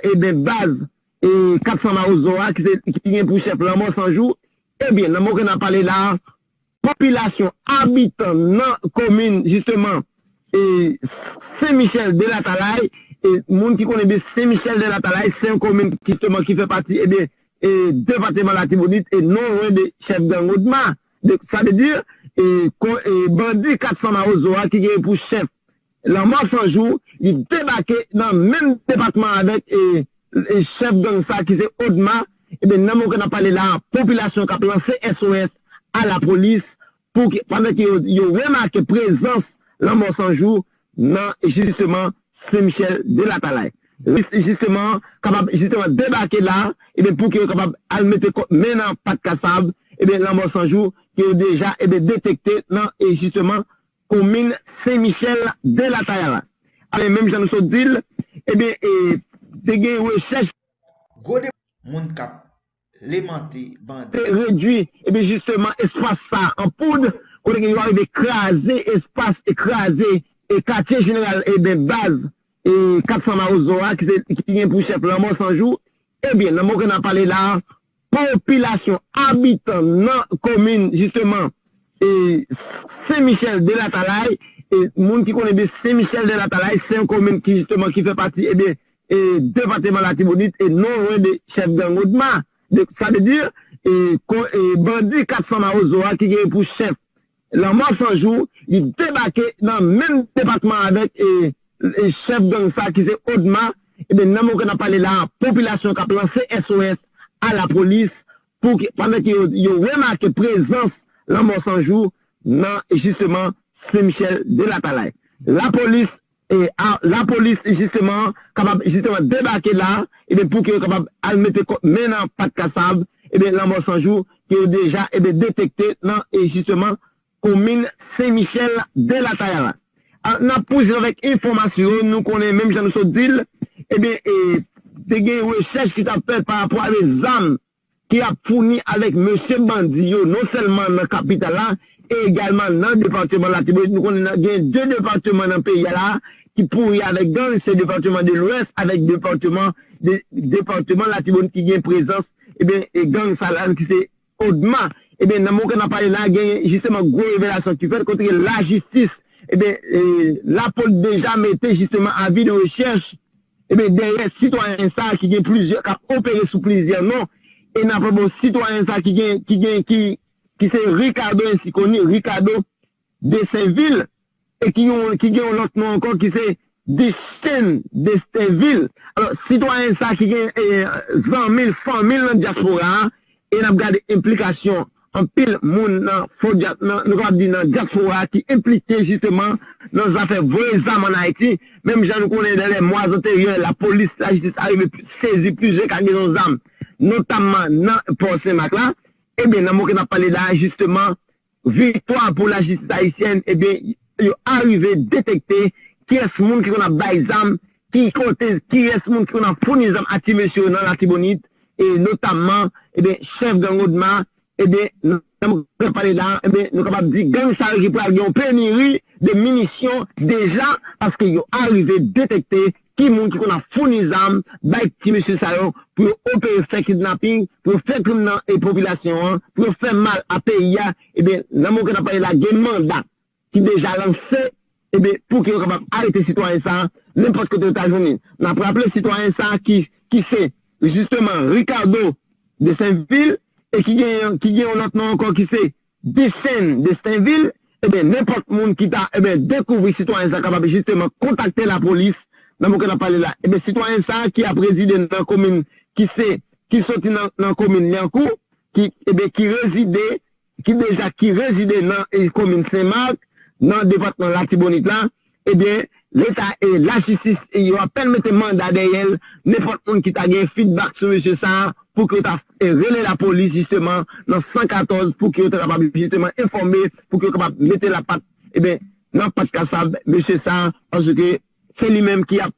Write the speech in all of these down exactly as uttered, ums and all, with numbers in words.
ebyen, baz e kat san Mawozo a, ki se, ki gen pou chèf Lanmò San Jou, ebyen, nan moman ke n ap pale la a, popilasyon, abitan nan komin, jisteman, e Sen Michèl de Latalay, e moun ki konnen byen Sen Michèl de Latalay, se yon komin, jisteman, ki fè pati, ebyen, e depatman Latibonit, e non lwen de chèf gang Odma. Donk, sa vle di, e, ko- e bandi kat san Mawozo a, ki gen pou chèf Lanmò San Jou, li debake nan menm depatman avèk, e, e chèf gang sa ki se Odma. Ebyen, nan moman ke n ap pale la a, popilasyon k ap lanse S O S a lapolis pou ke, pandan ke yo, yo remake prezans Lanmò San Jou nan, jisteman, Sen Michèl de Latalay. Jisteman, kapab, jisteman, debake la, ebyen, pou ke yo kapab al mete kò- men nan pat kasab, ebyen, Lanmò San Jou, ke yo deja, ebyen, detekte nan, e jisteman, komin Sen Michèl de Latalay la. Ebyen, menm jan nou sot di l, ebyen, e, te gen rechèch. Gwo de moun k ap lemante bandi. Te redui, ebyen, jisteman, espas sa an poud, kote ke yo arive kraze espas e kraze e katye jeneral, ebyen, baz, e kat san Mawozo a, ki se, ki gen pou chèf Lanmò San Jou. Ebyen, nan moman ke n ap pale la a, popilasyon, abitan nan komin, jisteman, e Sen Michèl de Latalay, e moun ki konnen byen Sen Michèl de Latalay, se yon komin ki, jisteman, ki fè pati, ebyen, e depatman Latibonit, e non lwen de chèf gang Odma. Donk, sa vle di, e, ko- e bandi kat san Mawozo a, ki gen pou chèf Lanmò San Jou, li debake nan menm depatman avèk, e, e chèf gang sa ki se Odma. Ebyen, nan moman ke n ap pale la a, popilasyon k ap lanse S O S a lapolis pou ke, pandan ke yo, yo remake prezans Lanmò San Jou nan, jisteman, Sen Michèl de Latalay. Lapolis, e, a, lapolis, jisteman, kapab, jisteman, debake la, ebyen, pou ke yo kapab al mete kò- men nan pat kasab, ebyen, Lanmò San Jou, ke yo deja, ebyen, detekte nan, e, jisteman, komin Sen Michèl de Latalay la. A, n ap pouswiv avèk enfòmasyon yo, nou konnen, menm jan nou sot di l, ebyen, e, te gen rechèch ki t ap fèt pa rapò a de zam ki ap founi avèk mesye bandi yo, non sèlman nan kapital la, e egalman nan depatman Latibonit. Nou konnen nan, gen de depatman nan peyi a la ki pouri avèk gang, se depatman de Lwès avèk depatman de, depatman Latibonit ki gen prezans, ebyen, e gang sa la ki se Odma. Ebyen, nan moman ke n ap pale la, gen jisteman gwo revelasyon ki fèt kote ke lajistis, ebyen, e, lapolis deja mete jisteman avi de rechèch, ebyen, dèyè sitwayen sa ki gen plizyè, k ap opere sou plizyè non. E n ap pale bon sitwayen sa ki gen, ki gen, ki, ki se Ricardo ensi koni, Ricardo Desenvil, e ki yon, ki gen yon lòt non ankò ki se Dechen Destenvil. Alò, sitwayen sa ki gen, e, zanmi l, fanmi l nan dyaspora a, e n ap gade enplikasyon anpil moun nan fo dya- nan, nou kapab di nan dyaspora a ki enplike jisteman nan zafè voye zam ann Ayiti. Menm jan nou konnen, nan lè mwa anteryè, lapolis, lajistis arive sezi plizyè kagezon zam, notamman nan pò Senmak la. Ebyen, nan moman ke n ap pale la a, jisteman, viktwa pou lajistis ayisyèn, ebyen, yo arive detekte kiyès moun ki konn ap bay zam, ki kote, kiyès moun ki konn ap founi zam a ti mesye yo nan Latibonit, e notamman, ebyen, chèf gang Odma, ebyen, nan moman ke n ap pale la, ebyen, nou kapab di gang sa yo ki pral gen yon peniri de minisyon deja, paske yo arive detekte ki moun ki konn ap founi zam bay ti mesye sa yo pou yo opere, fè kidnaping, pou yo fè krim nan, e, popilasyon an, pou yo fè mal a peyi a, ebyen, nan moman ke n ap pale la, gen manda ki deja lanse, ebyen, pou ke yo kapab arete sitwayen sa a, nenpòt kote yo ta jwenn li. N ap raple sitwayen sa a ki, ki se, jisteman, Ricardo Desenvil, e ki gen, ki gen yon lòt non ankò ki se Dechen Destenvil, ebyen, nenpòt moun ki ta, ebyen, dekouvri sitwayen sa a kapab jisteman kontakte lapolis nan moman ke n ap pale la. Ebyen, sitwayen sa a ki ap rezide nan komin ki se, ki soti nan, nan komin Lyankou, ki, ebyen, ki rezide, ki deja, ki rezide nan, e, komin Senmak, nan depatman Latibonit la, ebyen, Leta e lajistis, e, yo apèn mete manda dèyè l. Nenpòt moun ki ta gen fidbak sou mesye sa a, pou ke yo ta, e, rele lapolis, jisteman, nan san katòz, pou ke yo ta kapab, jisteman, enfòme, pou ke yo kapab mete lapat, ebyen, nan pat kasab mesye sa a, paske se li menm ki ap,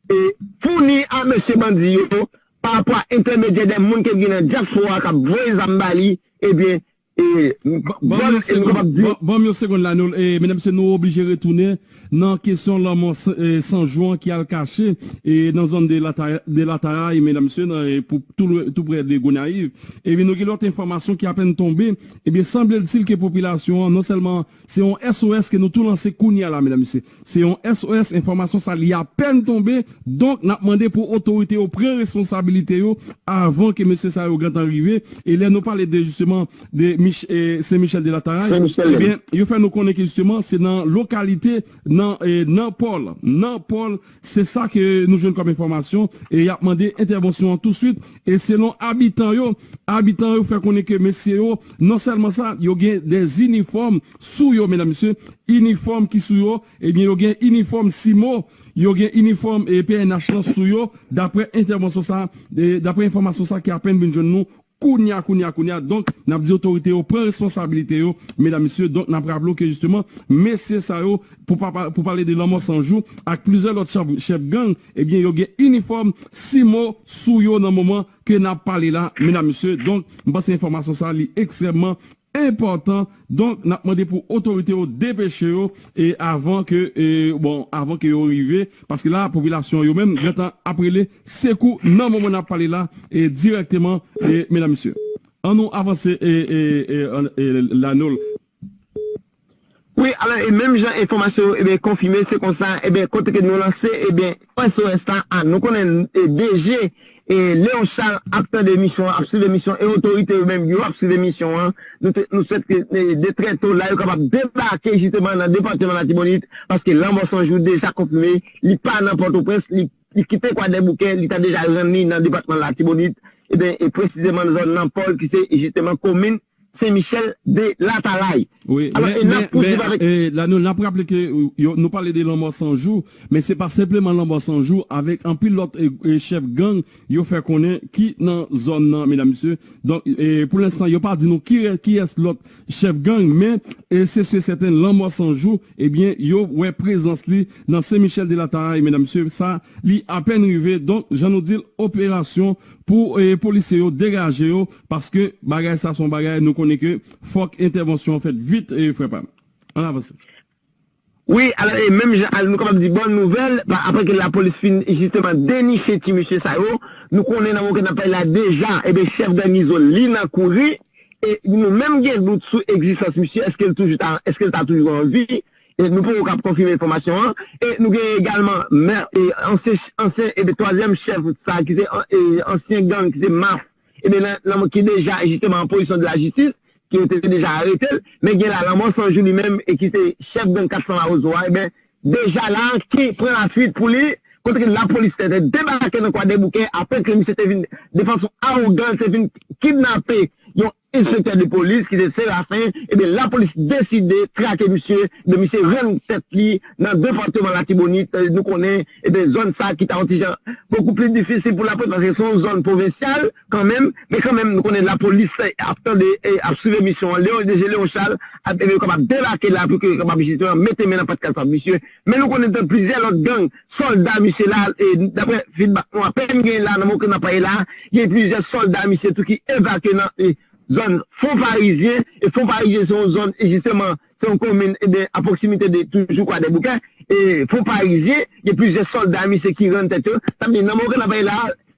e, founi a mesye bandi yo, pa rapò a entèmedyè de moun ke gen nan dyaspora k ap voye zam ba li, ebyen, E, ban, ban m yon segonn, ban, ban m yon segonn la, nou, e, medam, mesye, nou oblije retounen nan kesyon lanmò san, e, san jou an ki al kache, e, nan zòn de Lata-, de Lataray, medam, mesye, nan, e, pou tou lwe, tou prè de Gonayiv. Ebyen, nou gen lòt enfòmasyon ki apèn tonbe. Ebyen, sanbletil ke popilasyon an, non sèlman se yon S O S ke nou tou lanse kounye a la, medam, mesye. Se yon S O S, enfòmasyon sa li apèn tonbe. Donk, n ap mande pou otorite yo pran responsabilite yo avan ke mesye sa yo gentan rive. E lè nou pale de, jisteman, de Mich-, e, Sen Michèl de Lataray, Sen Michèl, ebyen, yo fè nou konnen ke, jisteman, se nan lokalite, nan, e, nan Pòl. Nan Pòl, se sa ke nou jwenn kòm enfòmasyon. E y ap mande entèvansyon an touswit. E selon abitan yo, abitan yo fè konnen ke mesye yo, non sèlman sa, yo gen de inifòm sou yo, medam, mesye, inifòm ki sou yo, ebyen, yo gen inifòm simo, yo gen inifòm, e, P N H lan sou yo, daprè entèvansyon sa, e, daprè enfòmasyon sa ki apèn vin jwenn nou kounye a, kounye a, kounye a. Donk, n ap di otorite yo pran responsabilite yo, medam, mesye. Donk, n ap raple w ke, jisteman, mesye sa yo, pou pa, pou pale de Lanmò San Jou ak plizyè lòt chèf, chèf gang, ebyen, yo gen inifòm simo sou yo nan moman ke n ap pale la, medam, mesye. Donk, m panse enfòmasyon sa, li ekstrèmman enpòtan. Donk, n ap mande pou otorite yo depeche yo, e avan ke, e, bon, avan ke yo rive, paske la, popilasyon yo menm, gentan ap rele sekou nan moman n ap pale la, e dirèkteman, e, medam, mesye. An nou avanse, e, e, e, an, e, Lanol. Wi, alò, e menm jan enfòmasyon yo, ebyen, konfime, se konsa, ebyen, kote ke nou lanse, ebyen, S O S la, a, nou konnen, e, D G, e, Léon Charles ap tande emisyon an, ap swiv emisyon, e otorite yo menm, yo ap swiv emisyon an. Nou te, nou swete ke, e, de trè to, la, yo kapab debake, jisteman, nan depatman Latibonit, paske Lanmò San Jou deja konfime, li pa nan Pòtoprens, li, li kite Kwadèboukè, li ta deja rann li nan depatman Latibonit, ebyen, e presizeman nan zòn nan Pòl, ki se, jisteman, komin Sen Michèl de Latalay. Wi, alò, men, e n ap men, men, pouswiv avèk e, la, nou, n ap raple ke, e, yo, nou pale de Lanmò San Jou, men se pa senpleman Lanmò San Jou, avèk anpil lòt, e, e, chèf gang, yo fè konnen ki nan zòn nan, medam, mesye. Donk, e, pou lenstan, yo pa di nou ki, kiyès lòt chèf gang, men, e, se si e sèten, Lanmò San Jou, ebyen, yo wè prezans li nan Sen Michèl de Latalay, medam, mesye. Sa, li apèn rive. Donk, jan nou di l, operasyon pou, e, polisye yo degaje yo, paske bagay sa se yon bagay nou konnen ke fòk entèvansyon an fèt vit, e, frè pa m. Ann avanse. Wi, alò, e menm jan al, nou kapab di bòn nouvèl, pa, apre ke lapolis fin jisteman deniche ti mesye sa yo, nou konnen nan moman ke n ap pale la deja, ebyen, chèf gang Izo, li nan kouri, e nou menm gen dout sou egzistans misye, èske l toujou ta, èske l ta toujou an vi, e nou poko kab konfime enfòmasyon an, e nou gen egalman mè, e ansyen, ansyen, ebyen, twazyèm chèf sa, ki se an, e ansyen gang, ki se Maf, ebyen, nan, nan, ki deja jisteman an pozisyon de lajistis, ki yo te deja arete l, men gen la Lanmò San Jou li menm, e ki se chèf gang kat san Mawozo a, ebyen, deja la, ki pran lafuit pou li, kote ke lapolis te, te debake nan Kwadèboukè, apre ke misye te vin, de fason awogan, te vin kidnape yon enspektè de polis, ki se Serafen, ebyen, lapolis deside trake misye, ebyen, misye rann tèt li nan depatman Latibonit, e, nou konnen, ebyen, zòn sa ki ta yon ti jan bokou pli difisil pou lapolis, paske se yon zòn pwovensyal, kanmenm, men kanmenm, nou konnen lapolis ap tande, e, ap swiv emisyon an. Leon, D G Leon Charles, ap, e, yo kapab debake la pou ke yo kapab jisteman mete men nan pat kal sa misye. Men nou konnen gen plizyè lòt gang, sòlda misye la, e, daprè feedback nou apèn gen la, nan moman ke n ap pale la, gen plizyè sòlda misye tou ki evakye nan, e, zòn Fon Parizyen, e Fon Parizyen se yon zòn, e, jisteman, se yon komin, ebyen, a pwoksimite de toujou Kwadèboukè, e Fon Parizyen, gen plizyè sòlda misye ki rann tèt yo. Sa vle di, nan moman ke n ap pale la,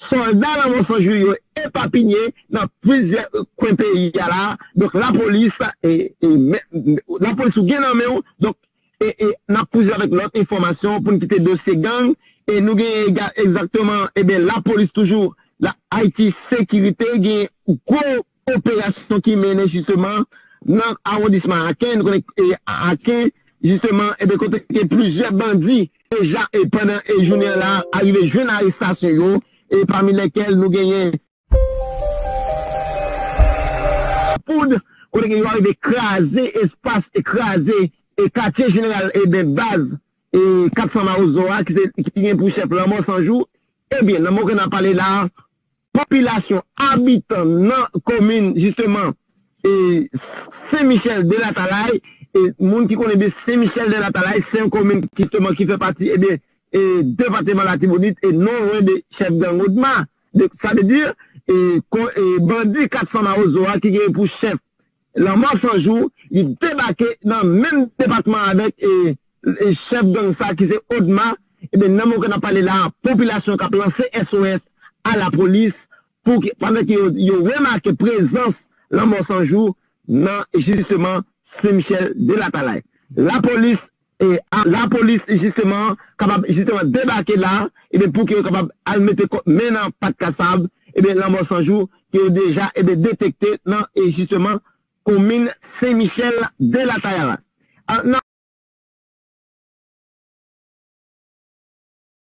sòlda Lanmò San Jou yo epapinye nan plizyè, e, kwen peyi a la. Donk, lapolis, e, e, men, lapolis ou gen nan men w. Donk, e, e, n ap pouswiv avèk lòt enfòmasyon pou n kite dosye gang. E nou gen ega-, egzakteman, ebyen, lapolis toujou, la, Ayiti Sekirite, gen gwo operasyon ki mennen jisteman nan awondisman Aken. Nou konnen, e, Aken, jisteman, ebyen, kote gen plizyè bandi deja, e pandan, e jounen an la, arive jwenn arestasyon yo, e pami lèkèl nou genyen poud, kote ke yo arive kraze espas e kraze e katye jeneral, ebyen, baz, e kat san Mawozo a, ki se, ki gen pou chèf Lanmò San Jou. Ebyen, nan moman ke n ap pale la, popilasyon, abitan nan komin, jisteman, e Sen Michèl de Latalay, e moun ki konnen byen Sen Michèl de Latalay, se yon komin, jisteman, ki fè pati, ebyen, e depatman Latibonit, e non lwen de chèf gang Odma. De, sa vle di, e, ko-, e bandi kat san Mawozo a ki gen pou chèf Lanmò San Jou, li debake nan menm depatman avèk e, e chèf gang sa ki se Odma. Ebyen, nan moman ke n ap pale la, popilasyon k ap lanse S O S a lapolis pou ke, pandan ke yo, yo remake prezans Lanmò San Jou nan, jisteman, Sen Michèl de Latalay. Lapolis e a, lapolis, jisteman, kapab, jisteman, debake la, ebyen, pou ke yo kapab al mete men nan pat kasab, ebyen, Lanmò San Jou, ke yo deja, ebyen, detekte nan, e jisteman, komin Sen Michèl de Latalay. Nan